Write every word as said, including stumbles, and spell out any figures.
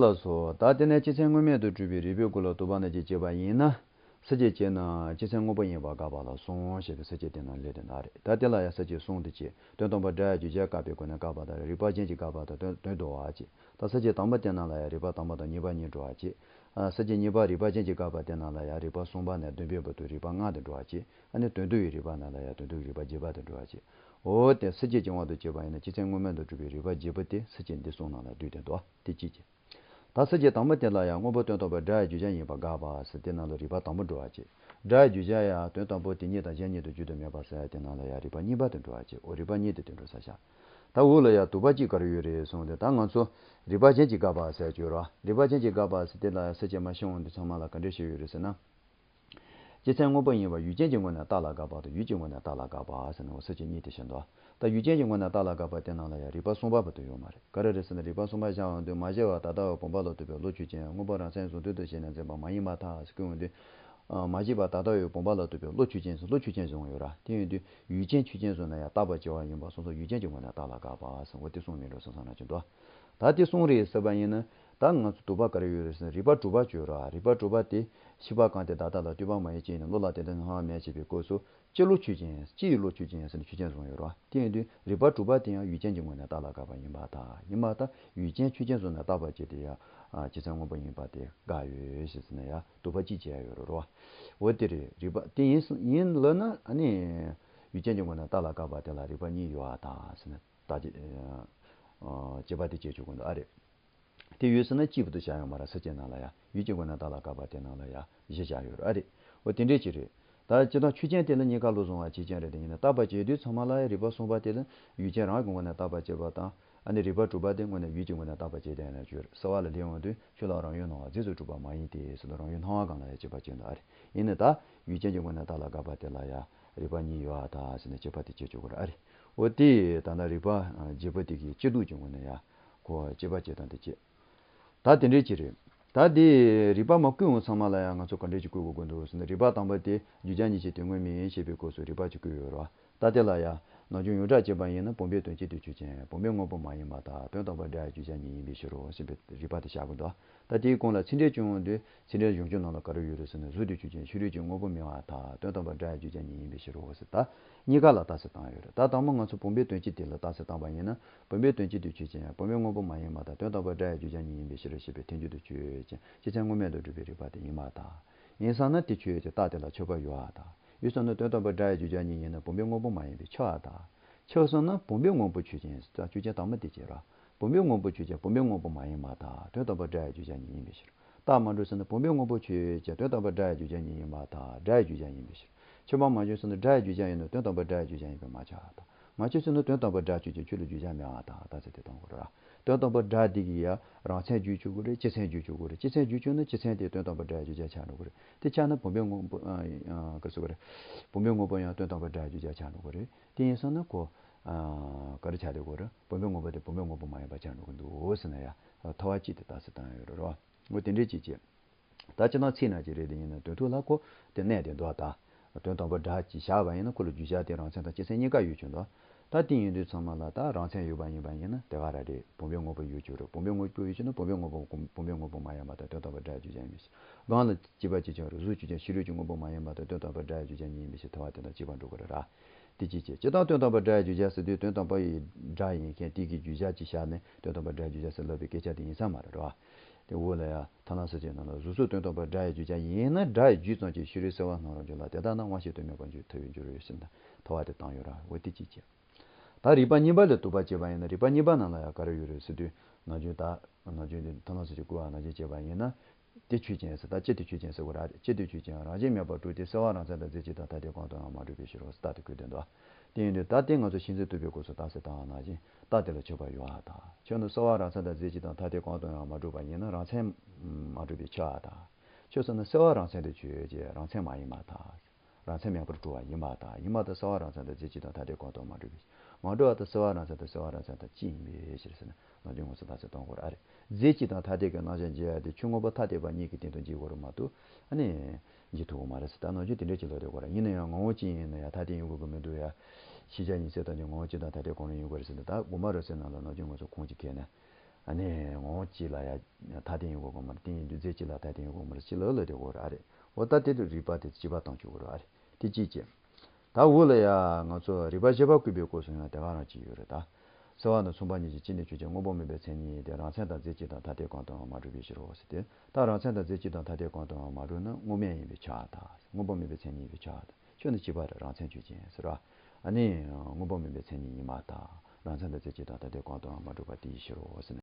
ལགས་སོ། ད་དེ་ནས་སྤྱི་མཚན་དངོས་མེད་དུ་གྲུབ་པའི་རིགས་པའི་སྐུ་ལ་དུ་བ་ན་ཅིག་བྱེད་པ་ཡིན་ན། ས་བཅད་ཅེ་ན་སྤྱི་མཚན་དངོས་པོ་ཡིན་པ་དགག་པ་ལ་སོང་ཞེས་པའི་ས་བཅད་དེ་ན་ལས་དོན་དག་རེད། ད་དེ་ལ་ཡང་ས་བཅད་གསུམ་དུ་བྱེད། དོན་དམ་པར་སྒྲ་ཡི་བརྗོད་བྱ་བཀག་པའི་སྒོ་ནས་བཀག་པ་དང་རིགས་པ་ཅན་གྱི་བཀག་པ་དང་དོན་དོན་བསྡུ་བ་བྱེད། ད་ས་བཅད་དང་པོ་དེ་ན་ལ་ཡང་རིགས་པ་དང་པོ་དང་གཉིས་པ་གཉིས་འགྲོ་བ་བྱེད། ཨ་ས་བཅད་གཉིས་པ་རིགས་པ་ཅན་གྱི་བཀག་པ་དེ་ན་ལ་ཡང་རིགས་པ་གསུམ་པ་ནས་བདུན་པའི་བར་དུ་རིགས་པ་ལྔ་དེ་འགྲོ་བ་བྱེད། ཨ་ནི་དོན་བསྡུ་བའི་རིགས་པ་ན་ལ་ཡང་དོན་བསྡུ་བའི་རིགས་པ་བརྒྱད་པ་དེ་འགྲོ་བ་བྱེད། འོ་དེ་ས་བཅད་ཀྱི་དབང་དུ་བྱས་པ་ཡིན་ན་སྤྱི་མཚན་དངོས་མེད་དུ་གྲུབ་པའི་རིགས་པ་བརྒྱད་པོ་དེ་ས་བཅད་འདི་གསུམ་ནང་ལ་བསྡུས་ཏེ་འདུག་དེ་གཅིག་བྱས། ད་ས་བཅད་དང་པོ་དེ་ལ་ཡང་དངོས་པོ་དོན་དམ་པར་སྒྲ་ཡི་བརྗོད་བྱ་ཡིན་པ་དགག་པ་ཟེར་དེ་ནང་ལ་རིགས་པ་དང་པོ་འགྲོ་བ་བྱེད། སྒྲ་ཡི་བརྗོད་བྱ་ཡང་དོན་དམ་པར་དེ་ཉིད་དང་གཞན་ཉིད་དུ་བརྗོད་དུ་མེད་པ་ཟེར་ཡ་དེ་ནང་ལ་ཡང་རིགས་པ་གཉིས་པ་དེ་འགྲོ་བ་བྱེད། འོ་རིགས་པ་གཉིས་དེ་དེ་འགྲོ་ས་བཞག་ད་འོག་ལ་ཡང་དུ་བ་གཅིག་ག་རེ་ཡོད་རེད་གསུངས་ཏེ། ད་ང་ཚོ་རིགས་པ་ཅན་གྱི་དགག་པ་ཟེར་གྱི་ཡོད་རེད་བ། རིགས་པ་ཅན་གྱི་དགག་པ་ཟེར་དེ་ལ་ཡང་ས་བཅད་མ་ཤེས་འོང་དུས་ཚང་མ་ལ་ག་འདྲ་ཞིག་ཡོད་རེད་ཟེར་ན། སྤྱི་མཚན་དངོས་པོ་ཡིན་པ་ཡུལ་ཅན་གྱི་ངོས་ནས་རྟགས་ལ་དགག་པ་དང་ཡུལ་གྱི་ངོས་ནས་རྟགས་ལ་དགག་པ་ཟེར་ནས་འོ་ས་བཅད་གཉིས་དེ་བཤད་འདུག་ད་ཡུལ་ཅན་གྱི་ངོས་ནས་རྟགས་ལ་དགག་པ་དེ་ནང་ལ་ཡང་རིགས་པ་གསུམ་པ་བར་དུ་ཡོད་མ་རེད། ག་རེ་རེད་ཟེར་ན་རིགས་པ་གསུམ་པ་བཞག་ཡོང་དུས་མ་སྐྱེས་པ་ད་ལྟ་བུའི་བུམ་པ་ལ་ལྟོས་པའི་བློ་ཆོས་ཅན། དངོས་པོ་རང་མཚན་གཟུང་དོན་དུ་བྱས་ནས་འཛིན་པ་མ་ཡིན་པར་ཐལ་ཟེར་སྐྱེ་ཡོང་དུས། ཨ་མ་སྐྱེས་པ་ད་ལྟ་བུའི་བུམ་པ་ལ་ལྟོས་པའི་བློ་ཆོས་ཅན་ཟེར་བློ་ཆོས་ཅན་བཟུང་ཡོད་ར། དེ་ཡིན་དུས་ཡུལ་ཅན་ཆོས་ཅན་བཟུང་ན་ཡང་རྟག་པར་སྐྱེ་བ་ཡིན་པ་སོ་སོ་ཡུལ་ཅན་གྱི་ངོས་ནས་རྟགས་ལ་དགག་པ་ཟེར་འོ་དེ་གསུངས་མི་འགྲོ་སོང་ཙང་ན་ཅི་འདུག་ད་དེ་གསུངས་རེད་ཟེར་བ་ཡིན་ན། ད་ང་ཚོ་དུ་བ་ག་རེ་ཡོད་རེད་ཟེར་ན་རིགས་པ་གྲུབ་པ་བརྗོད་ར། རིགས་པ་གྲུབ་པ་དེ་ཤེས་པ་གང་དེ་བདག་ལྟ་ལ་ལྟོས་པ་མ་ཡིན་ཅན་ཡིན་ན་བློ་ལ་དེ་དང་སྣང་བ་མེད་ཅེས་པའི་སྐབས་སུ་སྤྱི་བློ་ཆོས་ཅན་སྤྱི་ཡི་བློ་ཆོས་ཅན་ཟེར་ནས་ཆོས་ཅན་བཟུང་ཡོད་ར། དེ་ཡིན་དུས་རིགས་པ་གྲུབ་པ་དེ་ཡང་ཡུལ་ཅན་གྱི་ངོས་ནས་རྟགས་ལ་དགག་པ་ཡིན་པར་ཐལ། ཡིན་པར་ཐལ། ཡུལ་ཅན་ཆོས་ཅན་བཟུང་ནས་རྟག་པར་སྐྱེ་དེ་ཡང་སྤྱི་མཚན་དངོས་པོ་ཡིན་པ་དེ་དགག་ཡོད་ཞེས་ཟེར་ན་ཡང་དུ་བ་གཅིག་བྱས་ཡོད་རེད་ར། འོ་དེ་རེད། རིགས་པ་དེ་ཡིན་ཡིན་ལབ་ན་ཨ་ནི་ཡུལ་ཅན་གྱི་ངོས་ནས་རྟགས་ལ་དགག་པ་དེ་ལ་རིགས་པ་གཉིས་ཡོད་པར་ཐལ་ཟེར་ན། ད་ཅི། ཨ། བྱེད་པ་དེ་སྐྱེ་ཆོག་གི་འདུག་ཨ་རེད། དེ་ཡོད་ཟེར་ན་གཅིག་པུ་དུ་བྱ་ཡོང་མ་ར། ས་བཅད་ནང་ལ་ཡང་ཡུལ་གྱི་ངོས་ནས་རྟགས་ལ་དགག་པ་དེ་ནང་ལ་ཡང་བཞི་བཞག་ཡོད་རེད། ཨ་རེད། འོ་དེ་འདྲས་ཅིག་རེད། ད་སྤྱིར་བཏང་ཆོས་ཅན་དེ་ལ་གཉིས་ཀ་བློ་བཟུང་བ་ཆོས་ཅན་རེད། དེ་ཡིན་ན་རྟག་པ་བྱེད་དུས་ཚང་མ་ལ་ཡང་རིགས་པ་གསུམ་པ་དེ་ལ་ཡུལ་ཅན་རང་གི་ངོས་ནས་རྟག་པ་བྱེད་པ་དང་། ཨ་ནི་རིགས་པ་གྲུབ་པ་དེ་དངོས་གནས་ཡུལ་གྱི་ངོས་ནས་རྟག་པ་བྱེད་དེ་ཡང་ན་བརྗོད་རེད། གསལ་བ་ལ་ལེན་འོང་དུས་ཆོས་ལ་རང་ཡུལ་སྣང་བ་རྫས་སུ་གྲུབ་པ་མ་ཡིན་ཏེ་ཟེར་ལ་རང་ཡུལ་སྣང་བ་གང་ལ་ཡང་དཔྱད་པ་བྱེད་འདུག་ཨ་རེད། ཡིན་ནའི་ད་ཡུལ་ཅན་གྱི་ངོས་ནས་རྟགས་ལ་དགག་པ་དེ་ལ་ཡང་རིགས་པ་གཉིས་ཡོད་པར་ཐལ་ཟེར་ནས་དཔྱད་པ་དེ་བྱེད་ཆོག་གི་རེད། ཨ་རེད། འོ་དེ་ད་ལྟ་རིགས་པ་བརྗེ་པོ་དེ་གི་སྤྱི་ལྡོག་གི་ངོས་ནས་ཡང་ཁོ་དཔྱད་པ་བྱེད་སྟངས་དེ་བྱེད། ད་དེ་འདྲའི་ཅིག་རེད། ད་དེ་རིགས་པ་མ་བཀོད་འོང་ཚང་མ་ལ་ཡང་ང་ཚོ་ག་འདྲའི་ཅིག་བཀོད་དགོས་ཀྱི་འདུག་ཟེར་ན། རིགས་པ་དང་པོ་དེ་རྒྱུ་ཅན་གཉིས་ཆོས་དེ་དངོས་མིན་ཞེས་པའི་སྐབས་སུ་རིགས་པ་ཅིག་བཀོད་ཡོད་རེད་བ། ད་དེ་ལ་ཡང་ནམ་རྒྱུན་ཡོངས་གྲགས་བྱས་པ་ཡིན་ན་བུམ་པའི་དོན་སྤྱི་དེ་ཆོས་ཅན། བུམ་པའི་དངོས་པོ་མ་ཡིན་པར་ཐལ། དོན་དམ་པར་སྒྲ་ཡི་རྒྱུ་ཅན་ཉིད་ཡིན་པའི་ཕྱིར་རོ་ཞེས་པའི་རིགས་པ་དེ་བཞག་གི་འདུག་ད་དེའི་གོང་ལ་ཚིག་འགྲེལ་བྱུང་འོང་དུས་ཚིག་འགྲེལ་གཞུང་ཆེན་ནང་ལ་ག་རེ་ཡོད་རེད་ཟེར་ན། གཟུགས་དེ་ཆོས་ཅན། ཕྱི་རོལ་གྱི་དངོས་པོ་མིན་པར་ཐལ། དོན་དམ་པར་སྒྲ་ཡི་རྒྱུ་ཅན་ཉིད་ཡིན་པའི་ཕྱིར་རོ་ཟེར། ད་གཉིས་ཀ་ལ་རྟགས་གསལ་བཏང་ཡོད་རེད། ད་དང་པོ་ང་ཚོ་བུམ་པའི་དོན་སྤྱི་དེ་ལ་རྟགས་གསལ་བཏང་པ་ཡིན་ན། བུམ་པའི་དོན་སྤྱི་དེ་ཆོས་ཅན། བུམ་པའི་དངོས་པོ་མ་ཡིན་པར་ཐལ། དོན་དམ་པར་སྒྲ་ཡི་རྒྱུ་ཅན་ཉིད་ཡིན་པའི་ཕྱིར་ཞེས་པའི་ཐལ་འགྱུར་དེ་ཆོས་ཅན། སྤྱི་མཚན་དངོས་མེད་དུ་གྲུབ་པའི་རིགས་པ་དེ་ཡིན་པར་ཐལ། ཡིན་ཙང་ན་དེ་ཆོས་ཅན། རྟགས་དེ་ལ་ཆོད་པ་ཡོད་པར་ཐལ། ཡོད་ཙང་ན་དོན་དམ་པར་སྒྲ་ཡི་རྒྱུ་ཅན་ཉིད་ཡིན་ན་བུམ་པའི་དངོས་པོ་མ་ཡིན་པས་ཁྱབ་པར་ཐལ། ཁྱབ་སོང་ན་བུམ་པའི་དངོས་པོ་ཆོས་ཅན། ད་ཆོས་ཅན་དང་པོ་དེ་བྱས་ར། བུམ་པའི་དངོས་པོ་ཆོས་ཅན། བུམ་པའི་དངོས་པོ་མ་ཡིན་པར་ཐལ། དོན་དམ་པར་སྒྲ་ཡི་རྒྱུ་ཅན་ཉིད་ཡིན་པའི་ཕྱིར། རྟགས་མ་གྲུབ་ཟེར་ན་བུམ་པའི་དངོས་པོ་ཆོས་ཅན། དོན་དམ་པར་སྒྲ་ཡི་རྒྱུ་ཅན་ཉིད་ཡིན་པར་ཐལ། སྒྲ་ཡི་རྒྱུ་ཅན་ཡིན་པའི་ཕྱིར། ཁྱབ་པ་མ་བྱུང་ཟེར་ན་སྒྲ་ཡི་རྒྱུ་ཅན་ཡིན་ནོ་དོན་དམ་པར་སྒྲ་ཡི་རྒྱུ་ཅན་ཡིན་པས་མ་ཁྱབ་པར་ཐལ། མ་ཁྱབ་ཟེར་ན་དོན་དམ་པར་སྒྲ་ཆོས་ཅན། ཁྱོད་ལ་རྒྱུ་ཅན་མེད་པར་ཐལ། རྟགས་གསལ་དེ་གཏོང་དགོས་ར། དོན་དམ་པར་སྒྲ་འདི་གི་ཡ་རང་མཚན་བརྗོད་ཆོག་གི་རེད། སྤྱི་མཚན་བརྗོད་ཆོག་གི་རེད། སྤྱི་མཚན་བརྗོད་ཆོག་ན་སྤྱི་མཚན་དེ་དོན་དམ་པར་སྒྲ་ཡི་རྒྱུ་ཅན་ཆགས་འགྲོ་གི་རེད། དེ་ཆགས་ན་བུམ་པའི་དངོས་པོ་ཨ་ཨ་ག་རེ་ཟེར་དགོས་རེད། བུམ་པའི་དངོས་པོ་ཡང་དོན་དམ་པར་སྒྲ་ཡི་རྒྱུ་ཅན་ཆགས་འགྲོ་གི་རེད། དེ་ཡིན་སོང་ན་ཁོ་ཨ་ག་རེ་ཆགས་བསྡད་དགོས་རེད། བུམ་པའི་དངོས་པོ་དེ་བུམ་པའི་དངོས་པོ་མ་ཡིན་པ་ཆགས་འགྲོ་གི་འདུག་ཟེར་ན་ཡ་ཐལ་བ་གཅིག་དེ་རྟགས་གསལ་བཏང་ཡོད་རེད་རོ། འོ་དེ་འདྲའི་ཅིག་བྱས། ད་སྤྱིར་བཏང་ཚིག་ནང་གི་རེད། དེ་ཡིན་ན་དོན་ཐོག་ལ་ཁོ་དེ་གནས་དེ་འདུག་ད། དོན་དམ་པར་སྒྲ་གཅིག་བཞག་པ་ཡིན་ན་ཁོ་ལ་རྒྱུ་ཆ་དེ་རང་མཚན་དང་སྤྱི་མཚན་གཉིས་ཀ་ཡོད་ཀྱི་འདུག་ད་དེ་ཡིན་དུས་ཚང་མ་ལ་ད་རང་མཚན་ཡོད་པ་ཡིན་པ་ཡིན་ན་དེ་ག་ར་རེད། བུམ་པའི་དངོས་པོ་ཡོད་ཀྱི་རེད། བུམ་པའི་དངོས་པོ་ཡོད་ཀྱི་ན་བུམ་པའི་དངོས་པོ་བུམ་པའི་དངོས་པོ་མ་ཡིན་པར་ཐལ། དོན་དམ་པར་སྒྲ་རྒྱུ་ཅན་ཡིན་པའི་ཕྱིར། གང་ལ་སྤྱི་པ་སྤྱི་ཆོས་རེད། གཟུགས་ཆོས་ཅན། ཕྱི་རོལ་གྱི་དངོས་པོ་མ་ཡིན་པར་ཐལ། དོན་དམ་པར་སྒྲ་ཡི་རྒྱུ་ཅན་ཉིད་ཡིན་པའི་ཕྱིར། ཐལ་བ་དེ་དང་གཅིག་པ་འགྲོ་གི་རེད་ར། དེ་གཅིག་བྱས། སྤྱིར་བཏང་དོན་དམ་པར་སྒྲ་ཡི་རྒྱུ་ཆ་ཟེར་དུས་དོན་དམ་པ་ཡི་སྒྲ་ཡིན་མཁན་དེ་གི་རྒྱུ་ཆ་གཅིག་བཞག་ནས་དོན་དམ་པར་སྒྲ་རྒྱུ་ཆ་ཟེར་ལབ་པའི་སྐད་ཆ་དེ་ཡིན་ས་མ་རེད་ར། དེ་འོག་ལ་ཡ་ཐ་ན་ས་བཅད་ནང་ལ་གཟུགས་སོགས་དོན་དམ་པར་སྒྲ་ཡི་རྒྱུ་ཆ་ཡིན་ན། སྒྲ་ཡི་རྒྱུ་ཙམ་གྱིས་ཕྱི་རོལ་གསལ་བ་སྣང་རུང་འགྱུར་ལ། དེ་ལྟ་ན་དབང་ཤེས་རྟོག་མེད་པར་འགྱུར། ཐལ་བའི་འགྱུར་རོ་ཞེས་ཟེར་ན་ཐལ་བ་དེ་བཏང་ཡོད་ར། འོ་དེ་གཅིག་བྱས། ད་རིགས་པ་གཉིས་པ་ལ་དུ་བ་བྱས་པ་ཡིན་ན། རིགས་པ་གཉིས་པ་ནང་ལ་ཡང་ག་རེ་ཡོད་རེད་ཟེར་དུས། ནམ་རྒྱུན་ད་ནམ་རྒྱུན་དེ་ཐ་ན་ས་བཅད་བཀོད་པ་ནང་བཞིན་བྱས་པ་ཡིན་ན། དེ་ཆོས་ཅན་ཟེར། ད་སྤྱི་དེ་ཆོས་ཅན་ཟེར་དགོས་ར། སྤྱི་དེ་ཆོས་ཅན། རང་བཞིན་མེད་པར་གྲུབ་སྟེ། གསལ་བ་རང་མཚན་དང་རྫས་གཅིག་དང་ཐ་དད་གང་དུ་ཡང་མ་གྲུབ་པའི་ཕྱིར་རོ་ཟེར་རྟགས་དེ་བཀོད་དེ་འདུག་དེ་ཡིན་དུས་ད་དེ་ང་ཚོ་གཤིས་འཛིན་རྟོག་པའི་སྐབས་སུ་རྟགས་གསལ་བཏང་བ་ནང་བཞིན་རྟགས་དེ་ལ་ཆོད་པ་ཡོད་པར་ཐལ། ཁྱོད་ནི་གསལ་བ་རང་མཚན་དང་རྫས་གཅིག་དང་ཐ་དད་གང་དུ་ཡང་མ་གྲུབ་པ་ཡིན་ན་རང་མཚན་མ་གྲུབ་པས་ཁྱབ་པར་ཐལ། ཁྱོད་ཟེར་ན་གསལ་བ་རང་མཚན་དུ་ཆོད་ཅེས་རང་མཚན་མ་ཡིན་པར་ཐལ། རང་མཚན་མེད་པར་གྲུབ་པ་ཡིན་པར་ཐལ། ཡིན་པར་ཐལ། གསལ་བ་རང་མཚན་དང་རྫས་གཅིག་དང་ཐ་དད་གང་དུ་མ་གྲུབ་པས། མ་གྲུབ་པར་ཐལ། གསལ་བ་རང་མཚན་དང་གསལ་བ་རང་མཚན་དང་གཅིག་ཡིན་པའི་ཕྱིར་ཟེར་ན་ནམ་རྒྱུན་ང་ཚོ་རྟགས་གསལ་གཏོང་དགོས་ར། རྫས་གཅིག་དང་ཐ་དད་ཀྱི་རྣམ་གཞག་འབྱེད་ཡ་དེ་ཆོས་དངོས་པོ་ཐ་དད་པ་གཉིས་ཀྱི་སྟེང་དུ་འབྱེད་དགོས་རེད་མ་གཏོགས་ཨ་ནི་འབྱེད་ཐུབ་ཀྱི་མ་རེད་ཟེར། ད་ནམ་རྒྱུན་དེ་འདྲ་ཅིག་ལབ་བསྡད་ཀྱི་ཡོད་ར། ཡིན་ན་ཡང་ངོ་བོ་གཅིག་ཡིན་ན་ཡང་ཐ་དད་ཡིན་དགོས་ཀྱི་མི་འདུག་ཡ། ཤེས་བྱ་ཡིན་ཟེར་དང་ནི་ངོ་བོ་གཅིག་དང་ཐ་དད་གང་རུང་ཡིན་དགོས་རེད་ཟེར་ནས། ད་དགོངས་པ་རབ་གསལ་ནང་ལ་ནམ་རྒྱུན་ང་ཚོ་ཁུངས་གཅིག་ཁེལ་ནས། ཨ་ནི་ངོ་བོ་གཅིག་ལ་ཡ་ཐ་དད་ཡིན་དགོས་གོ་མ་རེད། ཏིང་ངེ་འཛིན་གཅིག་ལ་ཐ་དད་ཡིན་དགོས་མ་རེད། ཅི་ལ་ལ་དེ་གོ་ར་རེད། འོ་ད་དེ་དུ་རིགས་པ་དེ་གཅིག་པ་བཏང་ཆོག་གོ་ར་རེད། དེ་གཅིག་བྱས། ད་འོ་ལ་ཡ་ང་ཚོ་རིགས་པ་བཞི་པ་བཀོད་པའི་སྐབས་སུ་ཡང་དེ་ག་རང་གཅིག་ཡོད་རེད་ད། གསལ་བ་ནི་མཚུངས་པ་ཉིད་ཀྱི་སྤྱི་ནི་ཆོས་ཅན། དངོས་པོ་མིན་པའི་མཚན་ཉིད་དེ། རང་མཚན་དང་རྫས་གཅིག་དང་ཐ་དད་གང་དུའང་མ་གྲུབ་པའི་ཕྱིར་རོ་ཟེར་ཏེ། ད་རང་མཚན་དང་རྫས་གཅིག་དང་ཐ་དད་གང་དུའང་མ་གྲུབ་ན་དངོས་མེད་ཡིན་པས་ཁྱབ་པར་ཐལ། དངོས་པོ་མིན་པའི་མཚན་ཉིད་ཡིན་པས་ཁྱབ་པར་ཐལ། ཁྱོད་ནི་གཅིག་པ་རེད། རང་མཚན་ཆོས་ཅན་ཟེར་བ། ཨ་ནི་དངོས་པོ་མིན་པའི་མཚན་ཉིད་ཡིན་པར་ཐལ། རང་མཚན་དང་རྫས་གཅིག་དང་ཐ་དད་གང་དུའང་མ་གྲུབ་པ་དེའི་ཕྱིར་རོ་ཟེར་ན།